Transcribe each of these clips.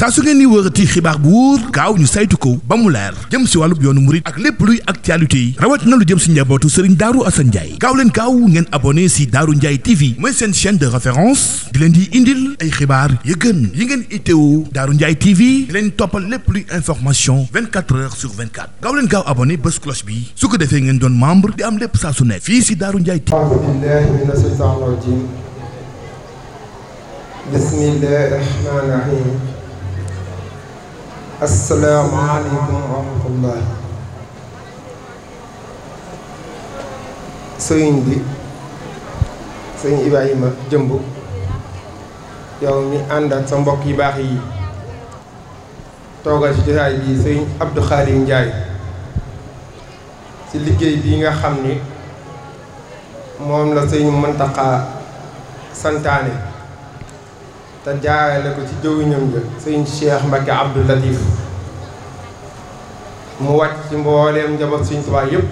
saa su ngeen ni wërati xibaar bu wóor gaaw ñu saytu ko ba mu leer jëm si wàllub yoonu murit ak lépp luy actualité yi rawat na lu jëm si njabootu Serigne Darou Assane Ndiaye gaaw leen gaaw ngeen abonné si Darou Ndiaye TV mooy seen chaîne de référence di leen di indil ay xibaar yu gën yi ngeen itteewu Darou Ndiaye TV di leen toppal lépp luy information 24 heures sur 24 gaaw leen gaaw abonné bés cloche bi su ko defee ngeen doon membre di am lépp saa su ne fii si Darou Ndiaye TV. bismillahi rahmaani rahim. asalaamaaleykum wa rahmatullah. sëriñ bi sëriñ Ibrahima Jëmb yow mi ànd ak sa mbokk yi baax yi toogal ci jotaay bi sëriñ Abdou Khadir Ndiaye ci liggéey bi nga xam ni moom la sëriñ Mountakha santaane te jaarale ko ci jëwriñam ja sëriñ Cheikh Mbacke Abdou Latif mu wàcc ci mbooleem njaboot sëriñ Tuubaa yépp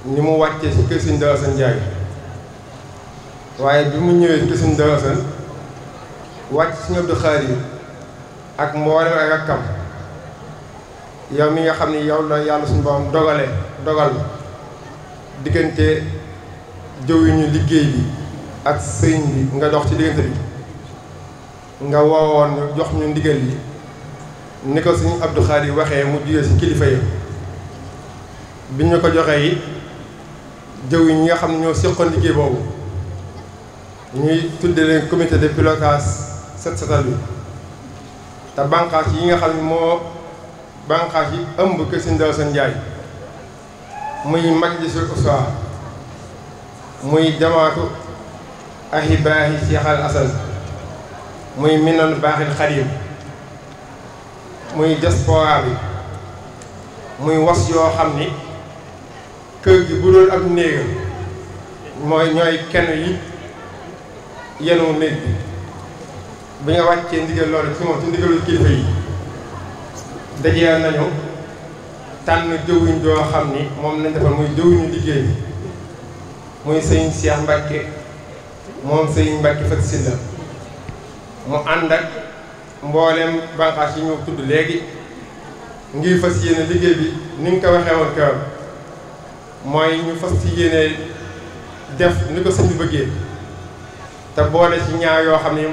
ni mu wàccee ci kër sëriñ Darou Assane Ndiaye waaye bi mu ñëwee ci kër sëriñ Darou Assane wàcc ci Abdou Khadir ak mbooleem ak rakkam yow mi nga xam ni yow la yàlla suñu borom dogal diggante jëwriñu liggéey bi ak sëriñ bi nga dox ci diggante bi nga woowoon jox ñu ndigal yi ni ko suñu Abdou Khadir waxee mu jugee ci kilifa yi bi ñu ko joxee it jëwriñ ñi nga xam ne ñoo seqoon liggéey boobu ñuy tudde leen comité de pilotage set setal bi te bànqaas yi nga xam ne moo bànqaas yi ëmb kër Sëriñ Darou Assane Ndiaye muy majlisul usra muy jamaatu ahibaahi Cheikh Al Assane muy minan baaxil xadim muy diaspora bi muy was yoo xam ni kër gi bu doon ak néegam mooy ñooy kenn yi yenu néeg bi nga wàccee ndigal loolu ci moom ci ndigalul kilifa yi dajee nañu tànn jëwriñ joo xam ni moom lañ defal muy jëwriñu liggéey bi muy sëñ Cheikh Mbacke moom sëñ Mbacke Faty Sylla mu ànd ak mboolem bànqaas yi ñu tudd léegi ngir fas yéene liggéey bi ni nga ko waxee woon kër mooy ñu fas ci yéene def ni ko sëñ bi bëggee te boole ci ñaar yoo xam ni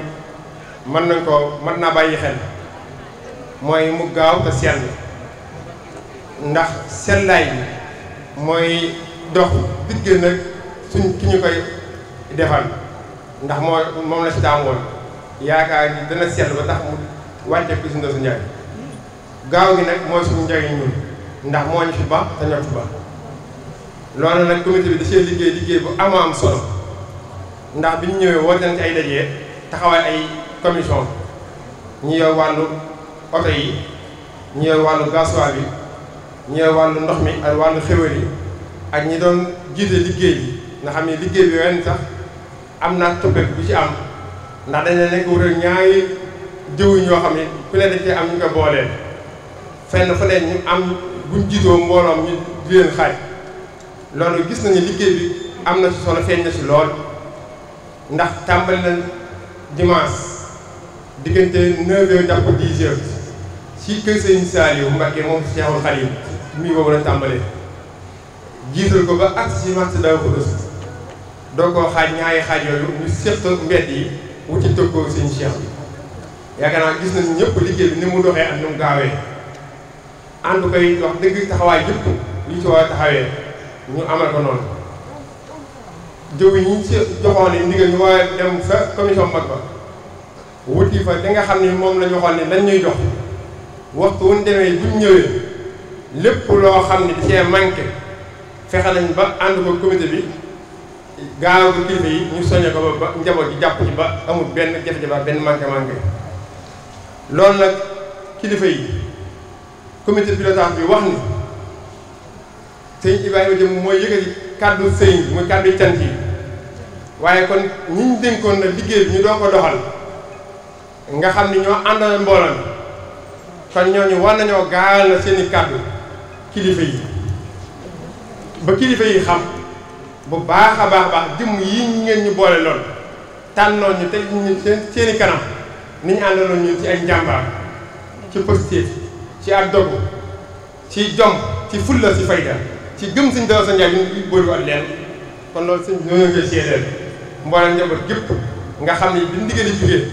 mën naa bàyyi xel mooy mu gaaw te sell ndax sellaay bi mooy dox digg nag suñ ki ñu koy defal ndax moom la ci taamoon yaakaar ni dana sell ba tax mu wàcce ko Sëriñ Darou Assane Ndiaye gaaw gi nag mooy suñu njariñ ñun ndax moo ñu fi ba te ñoo fi ba loolu nag comité bi da cee liggéey bu am solo ndax bi ñu ñëwee woote nañ ci ay dajee taxawal ay commission ñi yor wàllu oto yi ñi yor wàllu gasoil bi ñi yor wàllu ndox mi ak wàllu xéwal yi ak ñi doon jiite liggéey bi nga xam ne liggéey bi ren sax am naa toppet bu ci am ndax dañ ne nekk wutal ñaari jëwuñ yoo xam ne ku ne dañ cee am ñu ko booleel fenn fu ne ñu am buñ jiitoo mbooloom ñu di leen xaaj loolu gis nañu liggéey bi am na ci solo feeñ na ci lool ndax tàmbali na dimanche diggante 9h jàpp 10h ci kër Sëriñ Saliou Mbacke moom Cheikhul Khadim mii boobu lañ tàmbalee jiital ko ba ak ci marché Darou Khoudoss doo koo xaaj ñaari xaaj yooyu ñu séq mbedd yi wuti tëggoo sëñ Cheikh bi yaakaar naa gis nañu ñëpp liggéey bi ni mu doxee ak ni mu gaawee ànd koy wax dëgg taxawaay yëpp li ci war a taxawee ñu amal ko noonu jëw yi ñu ci joxoon ni ndigal ñu war a dem sa commission mag ba wuti fa li nga xam ne moom la ñu waxoon ne lañ ñuy jox waxtu wu ñu demee bu ñu ñëwee lépp loo xam ne da cee manqué fexe nañ ba ànd ko comité bi gaaw ko kilifa yi ñu soññee ko ba njaboot ji jàpp ci ba amul benn jafe-jafe benn manqué loolu nag kilifa yi comité pilotage bi wax ni sëñ Ibrahima Jëm mooy yëkkati kàddu sëñ bi muy kàddu cant yi waaye kon ñi ñu dénkoon nag liggéey bi ñu doo ko doxal nga xam ni ñoo àndal mbooloo kon ñooñu war nañoo gaaral na seeni kàddu kilifa yi ba kilifa yi xam bu baax a baax jëmm yi ngeen ñu boole lool tànnoon ñu te ñu seeni kanam ni ñu àndaloon ñun ci ay njàmbaar ci positif ci ak dogu ci jom ci fulla ci fayda ci gëm Sëñ Daaru Asan Njaay ñu bëri at leen kon loolu sëñ bi ñoo ngi koy seedeel mboolem njaboot gépp nga xam ne bi ndigali jógee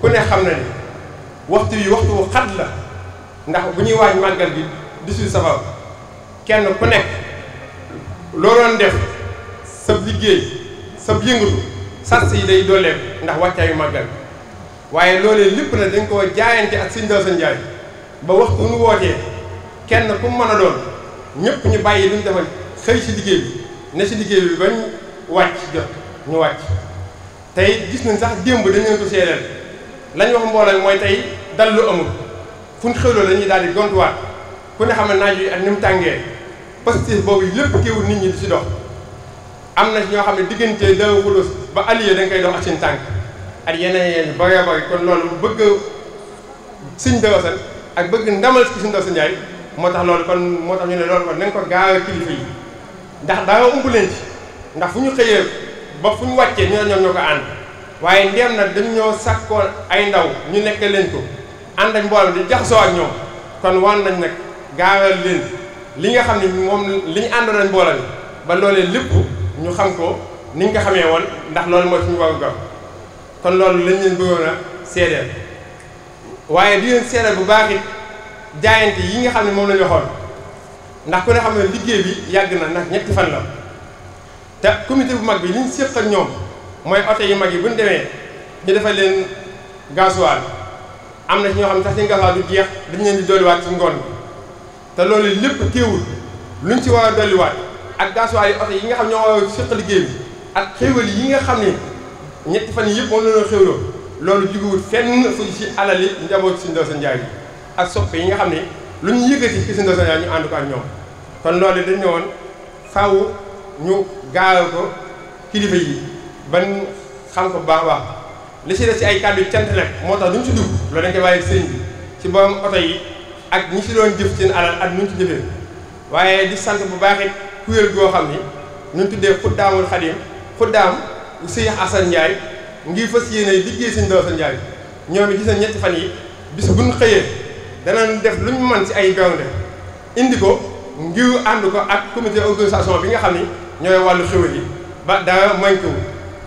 ku ne xam na ni waxtu yi waxtu wu xat la ndax bu ñuy waaj màggal gi 18 safar kenn ku nekk loo doon def sab liggéey sab yëngatu sars yi day dooleem ndax wàccaayu màggal waaye loolee lépp na dañ koo jaayante ak Sëñ Daaru Asan Njaay ba waxtu nu wootee kenn ku mën a doon ñëpp ñu bàyyi lu ñu defal xëy si liggéey bi ne si liggéey bi bañ wàcc jot ñu wàcc tey gis nañ sax démb dañ leen ko seedeel lañ wax mbooloo mooy tey dal lu amul fu ñu xewloo dañuy daal di gontuwaat ku ne xam ne naaj yi ak ni mu tàngee positif boobu lépp teewul nit ñi di si dox am na si ñoo xam ne diggante Daaru Xudoos ba Aliya dañ koy dox ak seen tànk ak yeneen yu bari bari kon loolu bëgg Sëñ Daaru Asan ak bëgg ndamal ci Sëñ Daaru Asan Njaay moo tax loolu kon moo tax ñu ne loolu kon nañ ko gaaw kilifa yi ndax dara umb leen ci ndax fu ñu xëyee ba fu ñu wàccee ñoo ñoo ko ànd waaye ndéem nag dañu ñoo sàkkoon ay ndaw ñu nekk leen ko ànd ak mbooloo di jaxasoo ak ñoom kon wan nañ nag gaawal leen li nga xam ne moom li ñu àndoon nañ mbooloo bi ba loolee lépp ñu xam ko ni ñu ko xamee woon ndax loolu mooy suñu waru gaaw kon loolu lañ leen bëggoon a seedeel waaye di leen seedeel bu baax it jaayante yi nga xam ne moom la ñu waxoon ndax ku ne xam ne liggéey bi yàgg na ndax ñetti fan la te comité bu mag bi li ñu séq ak ñoom mooy oto yu mag yi bu ñu demee ñu defal leen gasoil am na ci ñoo xam ne sax seen gasoil du jeex dañu leen di dolliwaat ci ngoon bi te loolu lépp teewul luñ ci war a dolliwaat ak gasoil yi oto yi nga xam ñoo war a séq liggéey bi ak xéwal yi nga xam ne ñetti fan yi yëpp moom la doon xéwloo loolu juguwul fenn fu ci alali njaboot Sëñ Daaru Asan Njaay bi ak soppe yi nga xam ne lu ñu yëkkati ci Sëñ Daaru Asan Njaay ñu ànd ko ak ñoom kon loolu dañ ne woon faaw ñu gaaral ko kilifa yi ban xam ko bu baax a baax li si des ci ay kàddu cant nag moo tax duñ ci dugg loolu dañ koy bàyyi sëñ bi ci borom oto yi ak ñi si doon jëf seen alal ak nu ñu ci jëfee waaye di sant bu baax it kuréel goo xam ni ñu tuddee Xuddaamul Xadim Xuddaam Sëñ Asan Njaay ngir fas yéene liggéey Sëñ Daaru Asan Njaay ñoom it gis nañ ñetti fan yi bis bu ñu xëyee danañ def lu ñu mën si ay gawnde indi ko ngir ànd ko ak comité organisation bi nga xam ni ñooy wàllu xéwal yi ba dara manqué wu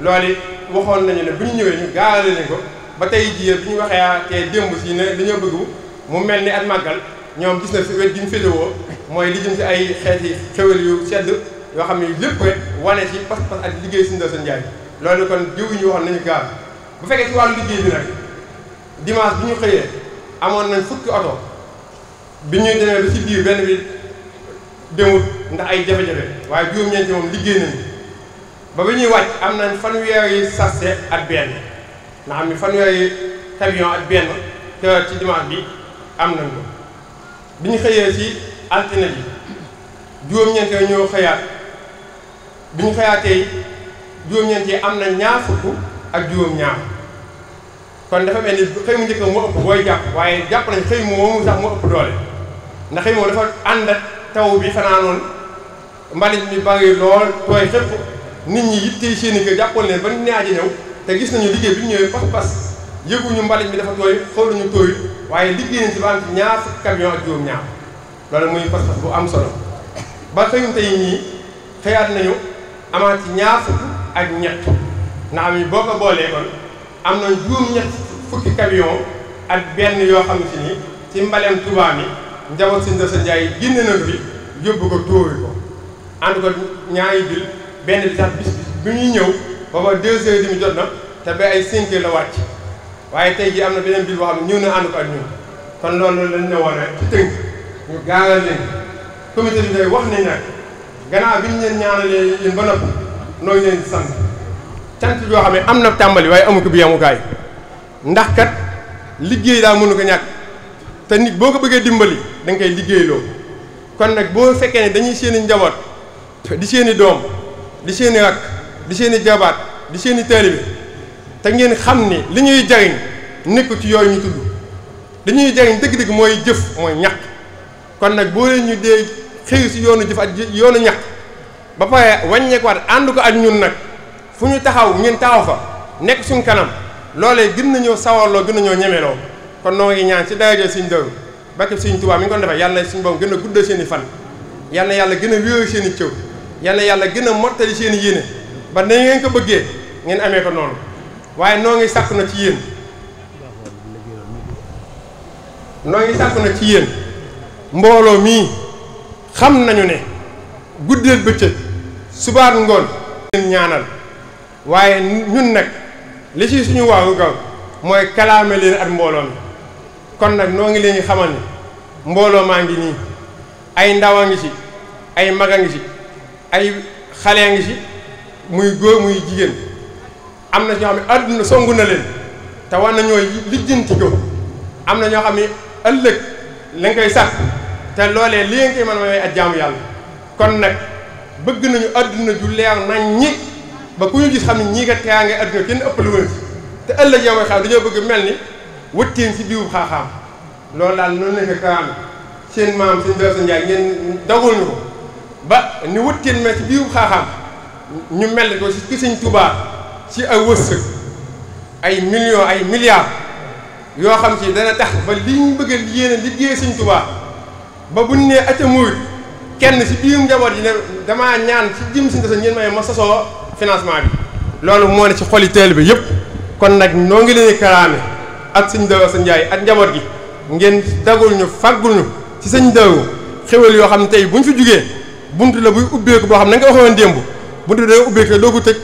loolu waxoon nañu ne bu ñu ñëwee ñu gaarale leen ko ba tey jii bi ñu waxee te démb si ne dañoo bëgg mu mel ni at màggal ñoom gis na fi wet gi ñu féetewoo mooy li jëm si ay xeeti xéwal yu sedd yoo xam ne lépp rek wane si pas-pas ak liggéey Sëñ Daaru Asan Njaay loolu kon jiw ñu waxoon nañu gaar bu fekkee si wàllu liggéey bi nag dimanche bi ñu xëyee amoon nañ fukki oto bi ñuy demee ba si biir benn bi demut ndax ay jafe-jafe waaye juróom-ñeenti moom liggéey nañu ba bi ñuy wàcc am nañ fanweeri sachet ak benn nga xam ne fanweeri camion ak benn te ci dimanche bi am nañ ko bi ñu xëyee si altine bi juróom-ñeent yooyu ñoo xëyaat bi ñu xëyaatee juróom-ñeent yi am na ñaar fukk ak juróom-ñaar kon dafa mel ni xëy mu njëkk moo ëpp booy jàpp waaye jàpp nañ xëy moomu sax moo ëpp doole ndax xëy moom dafa ànd ak taw bi fanaanoon mbalit mi bari lool tooy xëpp nit ñi yittee seeni kër jàppoon leen ba ñu naaje ñëw te gis nañu liggéey bi ñu ñëwee pas-pas yëguñu mbalit mi dafa tooy xooluñu tooyut waaye liggéey nañ ci ba am ci ñaar fukki camion ak juróom-ñaar loolu muy pas-pas bu am solo ba xëyum tey ñii xëyaat nañu amaat ci ñaar fukk ak ñett ndax am yi boo ko boolee kon am na juróom-ñett fukki camion ak benn yoo xam ne si ni ci mbalem Touba mi njaboot Sëñ Daaru Asan Njaay génne na ko fi yóbbu ko tóori ko ànd ko ñaari bil benn bi sax bis bi ñuy ñëw booba 2h30 jot na te ba ay 5h la wàcc waaye tey jii am na beneen bil boo xam ne ñëw na ànd ko ak ñun kon loolu lañ ne woon rek ci tënk ñu gaaral leen comité bi day wax nañ nag gannaaw bi ñu leen ñaanalee yéen ba noppi nooy leen di sant cant yoo xam ne am na tàmbali waaye amu ko bi yamukaay ndax kat liggéey daa mënu ko ñàkk te nit boo ko bëggee dimbali da nga koy liggéeyloo kon nag boo fekkee ne dañuy seeni njaboot di seeni doom di seeni rakk di seeni jabaat di seeni taalibe te ngeen xam ni li ñuy jariñ nekk ci yooyu ñu tudd li ñuy jariñ dëgg-dëgg mooy jëf mooy ñàkk kon nag boo leen ñu dee xëy si yoonu jëf ak yoonu ñàkk ba pare wàññeekuwaat ànd ko ak ñun nag fu ñu taxaw ngeen taxaw fa nekk suñ kanam loolee gën nañoo sawarloo gën nañoo ñemeloo kon noo ngi ñaan ci daraja Sëriñ Daaru barke Sëriñ Tuubaa mi ngi ko defee yàlla na suñu borom gën a guddal seen i fan yàlla na yàlla gën a wéeru seen i cëw yàlla na yàlla gën a mottali seen i yéene ba na ngeen ko bëggee ngeen amee ko noonu waaye noo ngi sàkku na ci yéen mbooloo mii xam nañu ne guddeel bëccëg subaat ngoon leen ñaanal waaye ñun nag li ci suñu waaru gaw mooy kalaame leen ak mbooloo mi kon nag noo ngi leen xamal ni mbooloo maa ngi nii ay ndaw a ngi ci ay mag a ngi ci ay xale a ngi ci muy góor muy jigéen am na ñoo xam ne àdduna songu na leen te war nañoo lijjanti ko am na ñoo xam ne ëllëg la nga koy sax te loolee li nga koy mën a may ak jaamu yàlla kon nag bëgg nañu àdduna ju leer nañ ñi ba ku ñu gis xam ne ñii nga teyaa nga àdduna kenn ëpp lu wën te ëllëg yow may xam dañoo bëgg mel ni wëtteen si biiwu xaaxaam loolu daal noonu lañ ko karaame seen maam seen Daaru Njaay ngeen dagul ñu ko ba ni wëtteen mel si biiwu xaaxaam ñu mel ko si Sëriñ Tuubaa ci ay wërsëg ay millions ay milliards yoo xam ci dana tax ba li ñu bëgg a yéene liggéey Sëriñ Tuubaa ba buñ nee acca murit kenn si biirum njaboot yi ne damaa ñaan ci jëm si ndesa ngeen may ma sosoo financement bi loolu moo ne ci xoli taalibe bi yëpp kon nag noo ngi leen karaame ak Sëriñ Daaru Njaay ak njaboot gi ngeen dagul ñu faggul ñu ci Sëriñ Daaru xéwal yoo xam ne tey buñ fi jugee buntu la buy ubbeeku boo xam ne nga ko waxoon démb buntu bi day ubbeeku doo ko tëj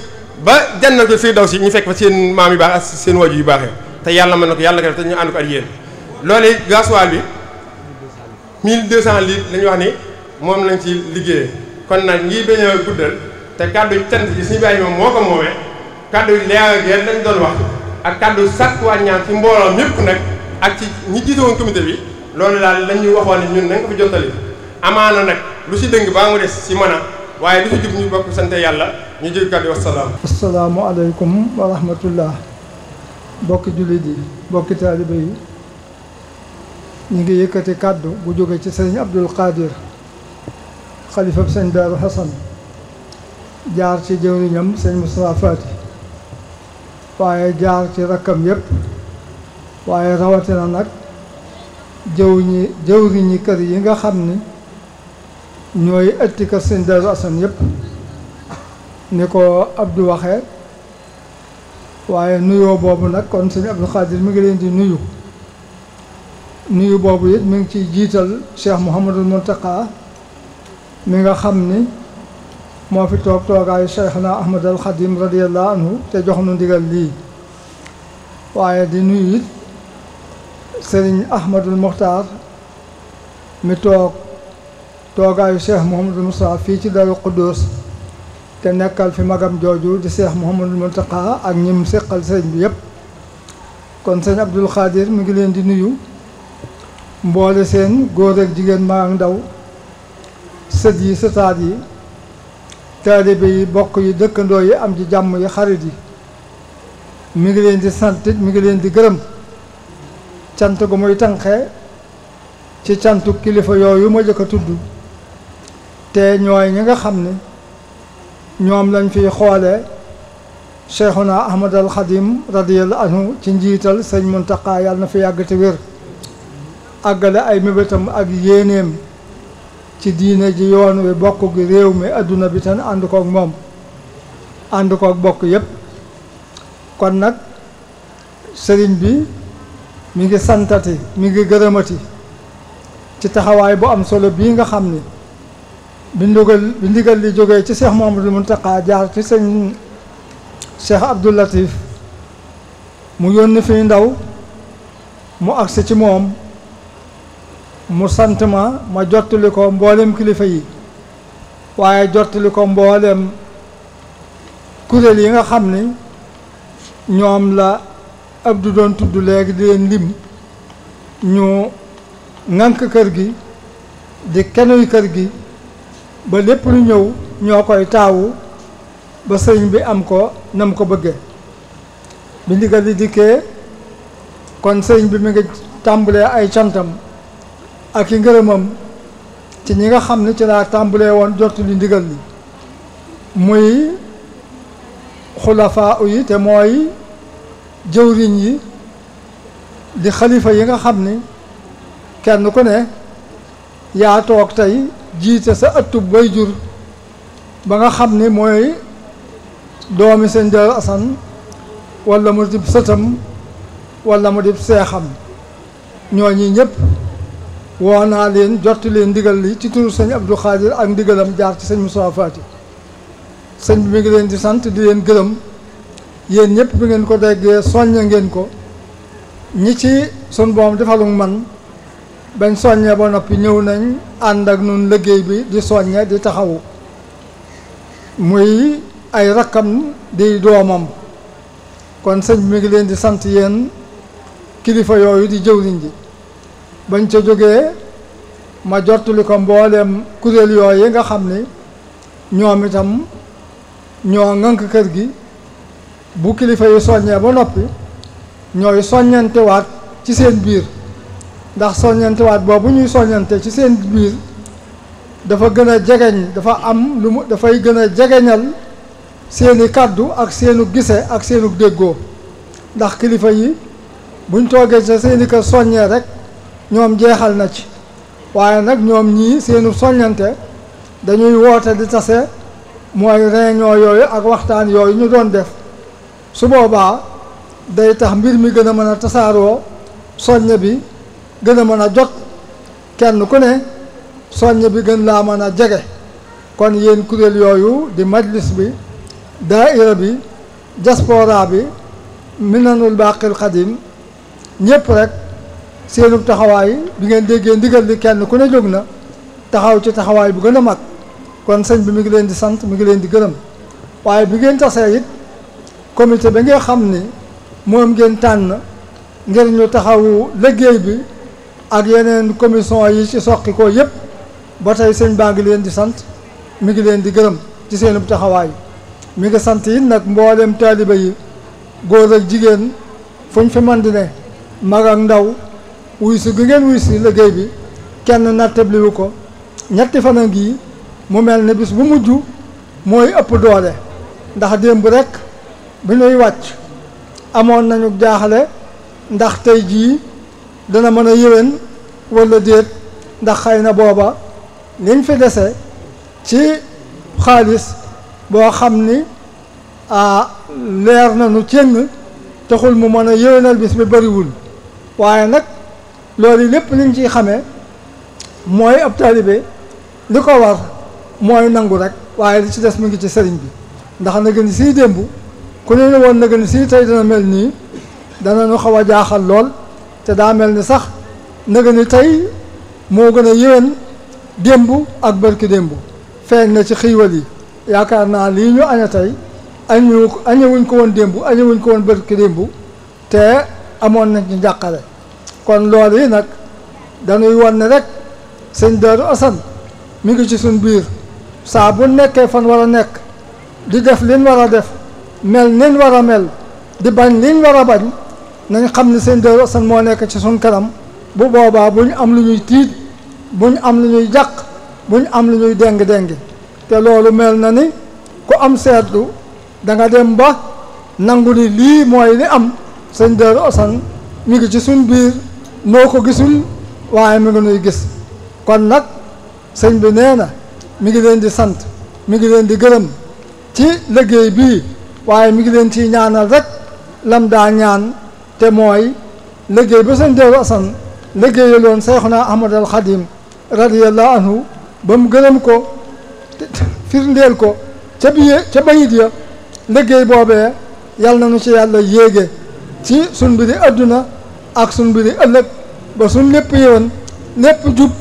ba Jannatul Firdawsi ñu fekk fa seen maam yu baax ak seen waajur yu baaxee te yàlla mën na ko yàlla ko def te ñu ànd ko ak yéen loolu gasoil bi 1200 litres la ñu wax ni moom lañ ci liggéeyee kon nag ngi bañ a guddal te kàddu cant ji suñu bàyyi moom moo ko moomee kàddu leeral gi lañ doon wax ak kàddu sàkkuwaat ñaan ci mbooloo mépp nag ak ci ñi jiite woon comité bi loolu daal lañ ñu waxoon ne ñun nañ ko fi jottali amaana nag lu si dëng baa mu des si mën a waaye lu si jub ñu bokk sant yàlla ñu jël kàddu wasalaam. asalaamualeykum wa rahmatullah bokki jullit yi bokki taalibe yi ñu ngi yëkkati kàddu bu jóge ci sëriñ Abdul Qadir xalifab sëñ Daaru Xasan jaar ci jëwriñam sëñ Moustapha Fati waaye jaar ci rakkam yépp waaye rawatina nag jëwriñi kër yi nga xam ni ñooy ëtti kër sëñ Daaru Xasan yépp ni ko Abdou waxee waaye nuyoo boobu nag kon sëñ Abdul Qadir mi ngi leen di nuyu boobu it mi ngi ciy jiital Cheikh Mouhamadul Mountakha mi nga xam ni moo fi toog toogaayu Cheikhna Ahmad al Khadim radiyallahu anhu te jox nu ndigal lii waaye di nuyu it Serigne Ahmadul Mokhtar mi toogaayu Cheikh Mouhamadul Moustapha fii ci Daaru Quddoos te nekkal fi magam jooju di Cheikh Mouhamadul Mountakha ak ñim seqal sëriñ bi yépp kon sëñ Abdul Qadir mi ngi leen di nuyu mboole seen góor ak jigéen mag ak ndaw sët yi sëtaat yi taalibe yi bokk yi dëkkandoo yi am ci jàmm yi xarit yi mi ngi leen di santit mi ngi leen di gërëm cant gu muy tànqee ci cantu kilifa yooyu ma jëkk a tudd te ñooy ñi nga xam ne ñoom lañ fiy xoole Cheikhuna Ahmad al Khadim radiyallahu anhu ci njiital sëñ Muntaqa yàlla na fi yàgg te wér àggale ay mébétam ak yéenéem ci diine ji yoon wi bokk gi réew mi adduna bi tan ànd kook moom ànd kook bokk yépp kon nag sëriñ bi mi ngi santati mi ngi gërëmati ci taxawaay bu am solo bii nga xam ni bi ndigal li jógee ci Cheikh Mouhamadul Mountakha jaar ci sëñ Cheikh Abdou Latif mu yónni fi ndaw mu agsi ci moom mu sant ma jottali ko mboolem kilifa yi waaye jottali ko mboolem kuréel yi nga xam ni ñoom la Abdou doon tudd léegi di leen lim ñu ŋànk kër gi di kenuy kër gi ba lépp lu ñëw ñoo koy taawu ba sëriñ bi am ko nam ko bëggee bi ndigal li dikkee kon sëriñ bi mi ngi tàmbalee ay cantam ak i ngërëmam ci ñi nga xam ne ci laa tàmbalee woon jotu li ndigal li muy xulafaa yi te mooy jëwriñ yi di xalifa yi nga xam ni kenn ku ne yaa toog tey jiite sa ëttub wayjur ba nga xam ni mooy doomi sëñ Daaru Asan walla mu dib sëtam walla mu dib seexam ñooñi ñëpp woo naa leen jotti leen ndigal li ci turu sëñ Abdou Khadir ak ndigalam jaar ci sëñ Moussa Fati sëñ bi mi ngi leen di sant di leen gërëm yéen ñëpp bi ngeen ko déggee soññe ngeen ko ñi ci sun boom defalum man bañ soññee ba noppi ñëw nañ ànd ak nun liggéey bi di soññe di taxawu muy ay rakkam di doomam kon sëñ bi mi ngi leen di sant yéen kilifa yooyu di jëwriñ ji bañ ca jógee ma jottali ko mbooleem kuréel yooyu nga xam ni ñoom itam ñoo ŋànk kër gi bu kilifa yi soññee ba noppi ñooy soññantewaat ci seen biir ndax soññantewaat boobu ñuy soññante ci seen biir dafa gën a jegeñ dafa am lu mu dafay gën a jegeñal seeni kàddu ak seenu gise ak seenu déggoo ndax kilifa yi buñ toogee ca seeni kër soññee rek ñoom jeexal na ci waaye nag ñoom ñii seenu soññante dañuy woote di tase mooy réunion yooyu ak waxtaan yooyu ñu doon def su boobaa day tax mbir mi gën a mën a tasaaroo soññe bi gën a mën a jot kenn ku ne soññe bi gën laa mën a jege kon yéen kuréel yooyu di majlis bi daaira bi diaspora bi minanul baqil xadim ñëpp rek seenub taxawaay bi ngeen déggee ndigal li kenn ku ne jóg na taxaw ci taxawaay bu gën a mag kon sëñ bi mi ngi leen di sant mi ngi leen di gërëm waaye bi ngeen tasee it comité ba nga xam ni moom ngeen tànn ngir ñu taxawu liggéey bi ak yeneen commission yi ci soqi ko yëpp ba tey sëñ baa ngi leen di sant mi ngi leen di gërëm ci seenub taxawaay mi ngi sant yi nag mboolem taaliba yi góor ak jigéen fuñ fi man di ne mag ak ndaw wuy si gi ngeen wuy si liggéey bi kenn nattabliwu ko ñetti fan a ngi mu mel ne bis bu mujj mooy ëpp doole ndax démb rek bi ñuy wàcc amoon nañu jaaxle ndax tey jii dana mën a yéwén walla déet ndax xëy na booba liñ fi dese ci xaalis boo xam ni leer na nu cëng taxul mu mën a yéwénal bis bi bariwul waaye nag loolu lépp liñ ciy xamee mooy ab taalibe li ko war mooy nangu rek waaye li ci des mi ngi ci sëriñ bi ndax na gën siy démb ku ne woon na gën siy tey dana mel nii dana nu xaw a jaaxal lool te daa mel ni sax na gën tey moo gën a yéwén démb ak barki démb feeñ na ci xiiwal yi yaakaar naa lii ñu aña tey añewuñ ko woon démb añewuñ ko woon barki démb te amoon nañ ci njàqare kon loolu yi nag dañuy won ne rek sëñ Daaru Asan mi ngi ci suñ biir saa bu nekkee fan war a nekk di def liñ war a def mel niñ war a mel di bañ liñ war a bañ nañ xam ne sëñ Daaru Asan moo nekk ci suñ kanam bu boobaa bu ñu am lu ñuy tiit bu ñu am lu ñuy jàq bu ñu am lu ñuy déng-déng te loolu mel na ni ku am seetlu da nga dem ba nangu ni lii mooy li am sëñ Daaru Asan mi ngi ci suñ biir noo ko gisul waaye mi ngi nuy gis kon nag sëñ bi nee na mi ngi leen di sant mi ngi leen di gërëm ci liggéey bii waaye mi ngi leen ciy ñaanal rek lam daa ñaan te mooy liggéey ba sëñ Daaru Asan liggéeyaloon Seexuna Ahmad al Xadim radiyallahu anhu ba mu gërëm ko firndeel ko ca bayit ya liggéey boobee yal na nu ci yàlla yéege ci suñ mbiri adduna ak suñ mbiri ëllëg ba suñ lépp yéwén lépp jub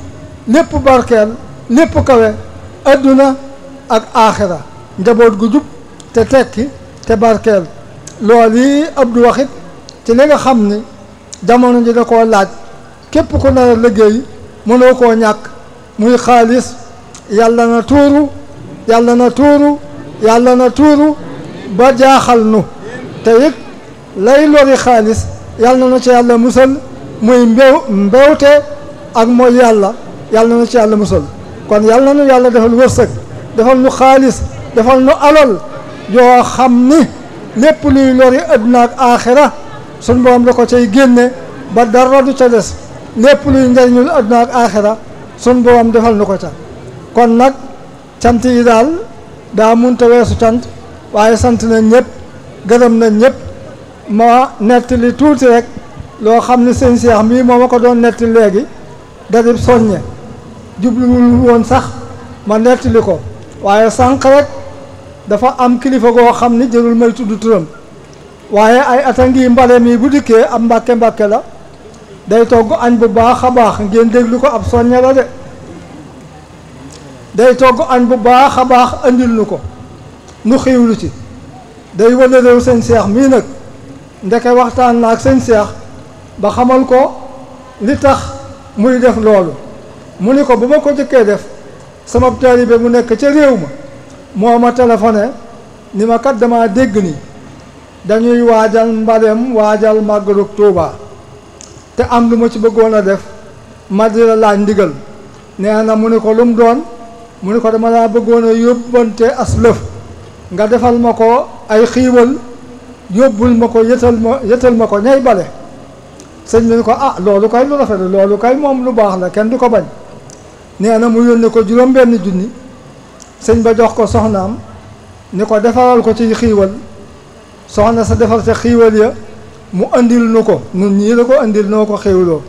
lépp barkeel lépp kawe adduna ak aaxira njaboot gu jub te tekki te barkeel loolu yi Abdou waxit ci li nga xam ni jamono ji da koo laaj képp ku nar a liggéey mënoo koo ñàkk muy xaalis yàlla na tuuru yàlla na tuuru yàlla na tuuru ba jaaxal nu te it lay lori xaalis yàlla na ci yàlla musal muy mbewte ak mooy yàlla na ci yàlla musal kon yàlla na nu yàlla defal wërsëg defal nu xaalis defal nu alal yoo xam ni lépp luy lori àdduna ak aaxira sun borom da ko cay génne ba dara du ca des lépp luy njariñul adduna ak aaxira sun borom defal nu ko ca kon nag cant yi daal daa munta weesu cant waaye sant nañ ñëpp gërëm nañ ñëpp ma nettali tuuti rek loo xam ne sëñ Cheikh mii moo ma ko doon nettali léegi darib soññe jubluwul woon sax ma nettali ko waaye sànq rek dafa am kilifa goo xam ni jërul may tudd turam waaye ay ata ngi mbale mi bu dikkee am mbàkke la day togg añ bu baax a baax ngeen déglu ko ab soññe la de day togg añ bu baax a baax andil nu ko nu xiiwlu ci day wane réew sëñ Cheikh mii nag ndeke waxtaan na ak sëñ Cheikh ba xamal ko li tax muy def loolu mu ni ko bu ma ko jëkkee def sama taalibe mu nekk ca réew ma moo ma téléphoné ni ma kat dama dégg ni dañuy waajal mbalem waajal màggalu Tuuba te am lu ma ci bëggoon a def ma di la laaj ndigal nee na mu ni ko lu mu doon mu ni ko dama laa bëggoon a yóbbante as lëf nga defal ma ko ay xiiwal yóbbul ma ko yëtal ma ko ñay bale sëñ bi ni ko ah loolu kay lu rafet loolu kay moom lu baax la kenn du ko bañ nee na mu yónni ko juróom-benn junni sëñ ba jox ko soxnaam ni ko defaral ko ci xiiwal soxna sa defar sa xiiwal ya mu andil nu ko nun ñii la ko andil noo ko xéewloo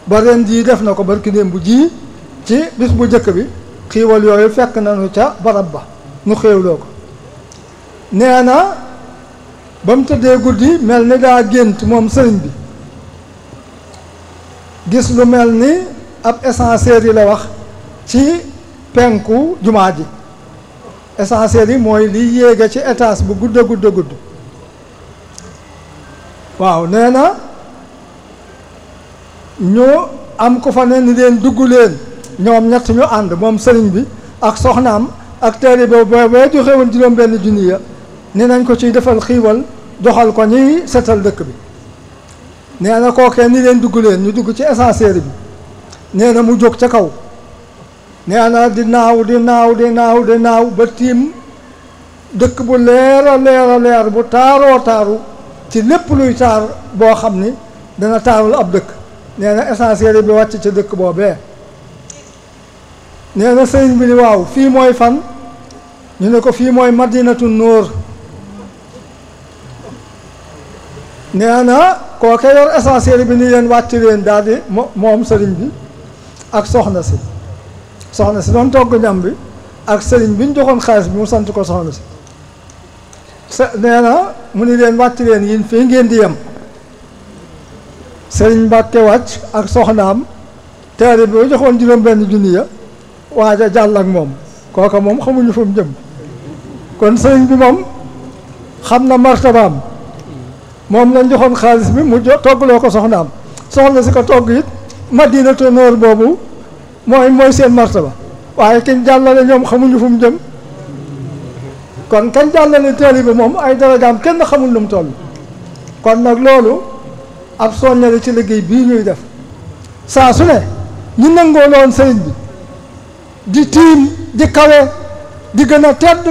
ba ren jii def na ko barki démb bu ji ci bis bu njëkk bi xiiwal yooyu fekk nañu ca barab ba nu xéewloo ko nee na ba mu tëddee guddi mel ni daa gént moom sëriñ bi gis lu mel ni ab ascenseur yi la wax ci penku jumaa ji ascenseur yi mooy liy yéege ci étage bu gudd waaw nee na ñu am ko fa ne ni leen dugg leen ñoom ñett ñu ànd moom sëriñ bi ak soxnaam ak taalibe boobee joxe woon juróom-benn junni ya ni nañ ko ciy defal xiiwal joxal ko ñuy setal dëkk bi nee na kookee ni leen dugg leen ñu dugg ci ascenseur bi nee na mu jóg ca kaw nee na di naaw ba tiim dëkk bu leer a leer bu taaroo taaru ci lépp luy taar boo xam ni dana taarul ab dëkk nee na ascenseur bi wàcc ca dëkk boobee nee na sëriñ bi ni waaw fii mooy fan ñu ne ko fii mooy Madinatu Nóor nee na kooke yor ascenseur bi ni leen wàcc leen daal di moom sëriñ bi ak soxna si doon togg ñam bi ak sëriñ bi ñu joxoon xaalis bi mu sant ko soxna si nee na mu ni leen wàcc leen yin fii ngeen di yem sëriñ Mbàkke wàcc ak soxnaam teere bi ba joxoon juróom-benn junni ya waaja jàll ak moom kooka moom xamuñu fu mu jëm kon sëriñ bi moom xam na martabaam moom lañ joxoon xaalis bi mu toggloo ko soxnaam soxna si ko togg it Madinatu Nóor boobu mooy seen martaba waaye kañ jàllale ñoom xamuñu fu mu jëm kon kañ jàllale taalibe moom ay darajaam kenn xamul lu mu toll kon nag loolu ab soññale ci liggéey bii ñuy def saa su ne ñu nangoo loon sëriñ bi di tiim di kawe di gën a tedd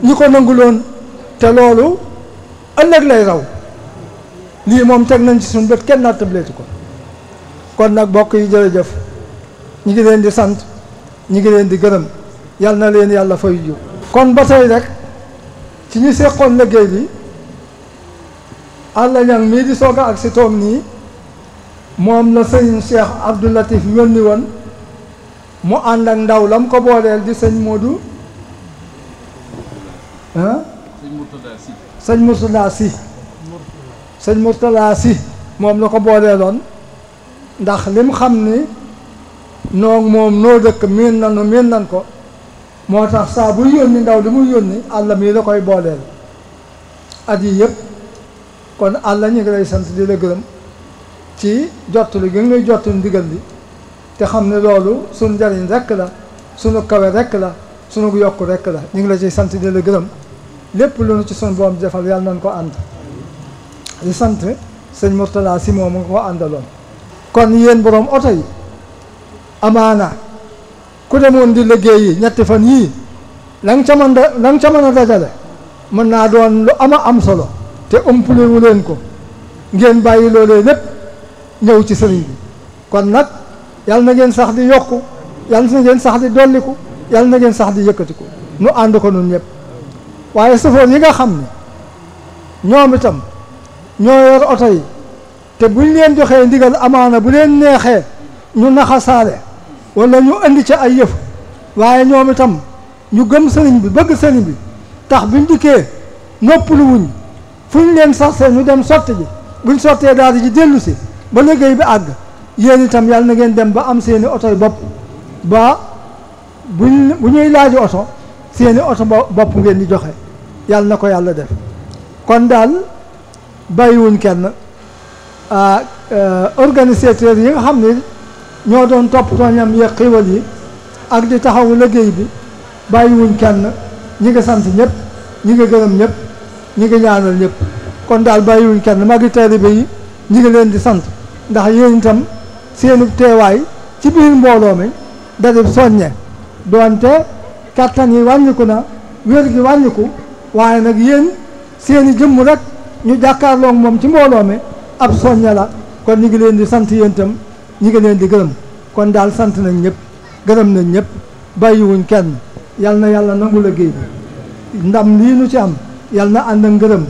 ñi ko nanguloon te loolu ëllëg lay raw lii moom teg nañ ci suñu bët kenn naa tëbleeti ko kon nag bokk yi jërëjëf ñi ngi leen di sant ñi ngi leen di gërëm yal na leen yàlla fay ju kon ba tey rek ci ñi seqoon liggéey bi Alla Ñang mii di soog ak si toog nii moom la sëñ Cheikh Abdou Latif yónni woon mu ànd ak ndaw lam ko booleel di sëñ Modou sëñ Mourtada Si moom la ko booleeloon ndax lim xam ni noo moom noo dëkk miin nan ko moo tax saa buy yónni ndaw li muy yónni Alla mii la koy booleel at yi yëpp kon Alla ñu ngi lay sant di la gërëm ci jottali gi nga ñuy jottali ndigal li te xam ne loolu suñu njariñ rekk la suñu kawe rekk la suñu yokk rekk la ñu ngi la ciy sant di la gërëm lépp lu nu ci suñu borom defal yàlla nañ ko ànd di sant sëñ Mourtada Si moom nga ko àndaloon kon yéen borom oto yi amaana ku demoon di liggéey yi ñetti fan yii la nga ca mën a dajale mën naa doon lu am solo te umpule wu leen ko ngeen bàyyi loolee lépp ñëw ci sëriñ bi. kon nag yal na ngeen sax di yokku yal na ngeen sax di dolliku yal na ngeen sax di yëkkatiku nu ànd ko nun ñëpp. waaye safoor yi nga xam ne ñoom itam ñoo yor oto yi te buñ leen joxee ndigal amaana bu leen neexee ñu naxasaale wala ñu indi ca ay yëf waaye ñoom itam ñu gëm sëriñ bi bëgg sëriñ bi tax buñ dikkee noppalu wuñ fuñ leen saxsee ñu dem sotti ji buñ sottee daal di ji dellu si ba liggéey bi àgg yéen itam yàlla na ngeen dem ba am seeni oto yi bopp ba bu ñuy laaji oto seeni oto bopp ngeen di joxe yàlla na ko yàlla def. kon daal bàyyiwuñ kenn organisateurs yi nga xam ne ñoo doon toppatoo ñam yeeg xiiwal yi ak di taxawu liggéey bi bàyyiwuñ kenn ñi ngi sant ñëpp ñi ngi gërëm ñëpp ñi ngi ñaanal ñëpp. kon daal bàyyiwuñ kenn magi taalibe yi ñi ngi leen di sant ndax yéen itam seenu teewaay ci biir mbooloo mi dadib soññe doonte kattan yi wàññiku na wér gi wàññiku waaye nag yéen seeni jëmm rek ñu jàkkaarloog moom ci mbooloo mi ab soññe la. kon ñu ngi leen di sant yéen itam ñu ngi leen di gërëm kon daal sant nañ ñëpp gërëm nañ ñëpp bàyyiwuñ kenn yal na yàlla nangu liggéey bi ndam lii nu ci am yal na ànd ak ngërëm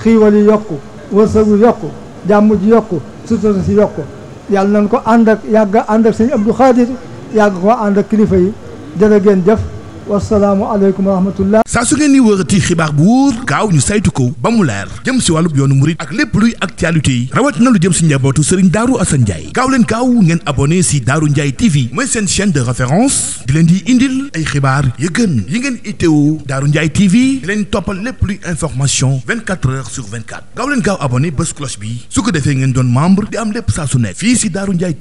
xiiwal yi yokku wërsëgu yokku jàmm ji yokku sutura si yokku yàlla nañ ko ànd ak yàgg ànd ak sëñ Abdou Khadir yàgg ko ànd ak kilifa yi jërë ngeen jëf wasalaamu aleykum wa rahmatullah. saa su ngeen ni wërati xibaar bu wóor gaaw ñu saytu ko ba mu leer jëm si wàllub yoonu murit ak lépp luy actualité yi rawat na lu jëm si njabootu Serigne Darou Assane Ndiaye gaaw leen gaaw ngeen abonné si Darou Ndiaye TV mooy seen chaîne de référence di leen di indil ay xibaar yu gën yi ngeen itteewu Darou Ndiaye TV di leen toppal lépp luy information 24 heures sur 24 gaaw leen gaaw abonné bés cloche bi su ko defee ngeen doon membre di am lépp saa su nekk fii si Darou Ndiaye